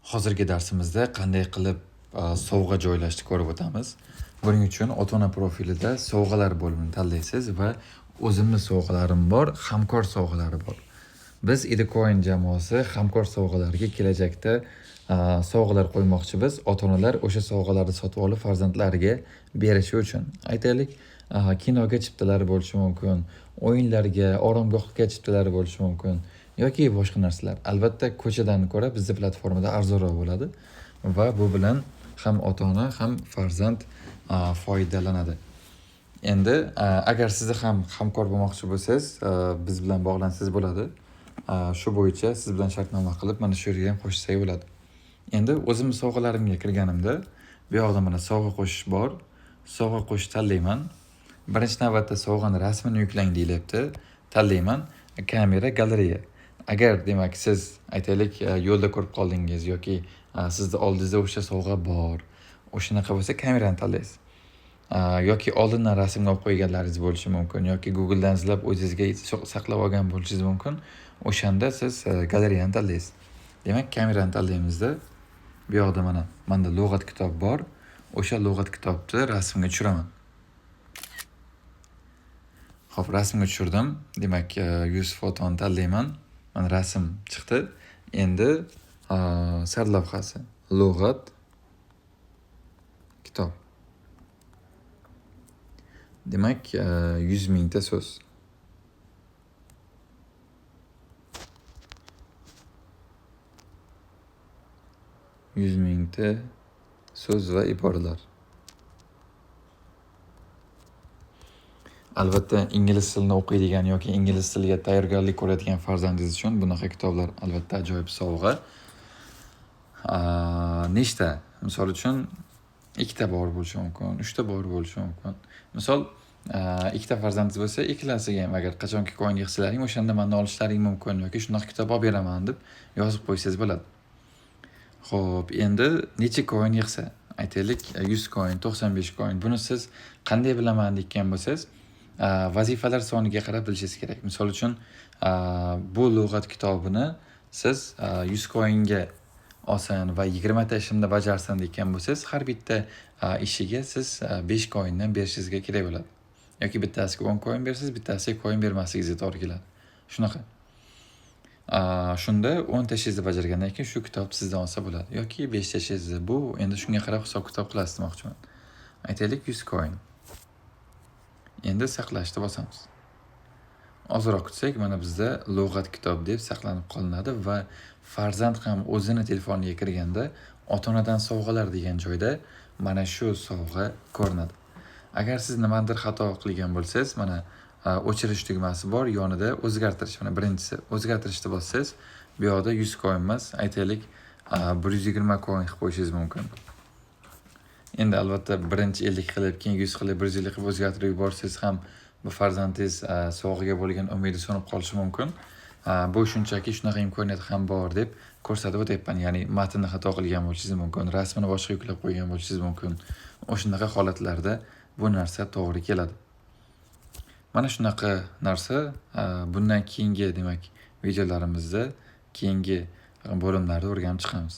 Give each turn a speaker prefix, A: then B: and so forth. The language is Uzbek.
A: Hozirgi darsimizda qanday qilib sovg'a joylashni ko'rib o'tamiz. Buning uchun ota-ona profilida sovg'alar bo'limini tanlaysiz va o'zimni sovg'alarim bor, hamkor sovg'alari bor. Biz Educoin jamoasi hamkor sovg'alarga kelajakda sovg'alar qo'ymoqchimiz. Ota-onalar o'sha sovg'alarni sotib olib farzandlariga berishi uchun. Aytaylik, kinoga chiptalar bo'lishi mumkin, o'yinlarga, oromgohga chiptalar bo'lishi mumkin yoki boshqa narsalar. Albatta, ko'chadan ko'ra bizni platformada arzonroq bo'ladi va bu bilan ham ota-ona, ham farzand foydalanadi. Endi agar sizni ham hamkor bo'lmoqchi bo'lsangiz, biz bilan bog'lansangiz bo'ladi. Shu bo'yicha siz bilan shartnoma qilib, mana shu yerga ham qo'shsak bo'ladi. Endi o'zimni sovg'alarimga kirganimda, bu yoqda mana sovg'a qo'shish bor. Sovg'a qo'shish tanlayman. Birinchi navbatda sovg'ani rasmini yuklang deyilyapti. Tanlayman. Kamera, galereya. Agar demak siz aytaylik yo'lda ko'rib qoldingiz yoki sizni oldingizda o'sha sovg'a bor. O'shanaqa bo'lsa kamerani tanlaysiz. Yoki oldindan rasmga olib qo'yganlaringiz bo'lishi mumkin yoki Google'dan izlab o'zingizga saqlab olgan bo'lishingiz mumkin. O'shanda siz galereyani tanlaysiz. Demak, kamerani tanlaymizda. Bu yoqda mana menda lug'at kitob bor. O'sha lug'at kitobni rasmga tushiraman. Xo'p, rasmga tushirdim. Demak, 100 fotoni tanlayman. Mana rasm chiqdi. Endi sarlavhasi lug'at kitob. Demak, 100 mingta so'z. Yuz mingta so'z va iboralar. Albatta, ingliz tilini o'qiydigan yoki ingliz tiliga tayyorgarlik ko'radigan farzandingiz uchun bunaqa kitoblar albatta ajoyib sovg'a. Nechta? Misol uchun ikkita bor bo'lishi mumkin, uchta bor bo'lishi mumkin. Misol, ikkita farzandingiz bo'lsa, ikkalasiga ham agar qachonki coin yig'salaring, o'shanda mendan olishlaring mumkin yoki shunaqa kitob olib beraman deb yozib qo'ysangiz bo'ladi. Xo'p, endi necha coin yig'sa? Aytaylik, 100 coin, 95 coin. Buni siz qanday bilaman degan bo'lsangiz, vazifalar soniga qarab bilishingiz kerak. Misol uchun, bu lug'at kitobini siz 100 coinga olsin va 20 ta ishimni bajarsin degan bo'lsangiz, har bitta ishiga siz 5 coindan berishingizga kerak bo'ladi. Yoki bittasiga 10 coin bersangiz, bittasiga coin bermasligingizga to'g'ri keladi. Shunaqa. Shunda 10 ta ishingizni bajargandan keyin shu kitobni sizdan olsa bo'ladi. Yoki 5 ta ishingizni, bu endi shunga qarab hisob-kitob qilasiz demoqchiman. Aytaylik 100 coin. Endi saqlashni bosamiz. Ozroq kutsak, mana bizda lug'at kitob deb saqlanib qolinadi va farzand ham o'zini telefoniga kirganda ota-onadan sovg'alar degan joyda mana shu sovg'a ko'rinadi. Agar siz nimanidir xato qilgan bo'lsangiz, mana o'chirish tugmasi bor, yonida o'zgartirish. Mana birinchisi o'zgartirishni bossangiz, bu yoqda 100 coin emas, aytaylik, 120 coin qilib qo'yishingiz mumkin. Endi albatta birinchi 50 qilib, keyin 100 qilib, 150 qilib o'zgartirib yuborsangiz ham bu farzandingiz sovg'aga bo'lgan umidi so'nib qolishi mumkin. Bu shunchaki shunaqa imkoniyat ham bor deb ko'rsatib o'tyapman. Ya'ni matnni xato qilgan bo'lishingiz mumkin, rasmini boshqa yuklab qo'ygan bo'lishingiz mumkin. O'shanaqa holatlarda bu narsa to'g'ri keladi. Mana shunaqa narsa, bundan keyingi demak videolarimizda keyingi bo'limlarda o'rganib chiqamiz.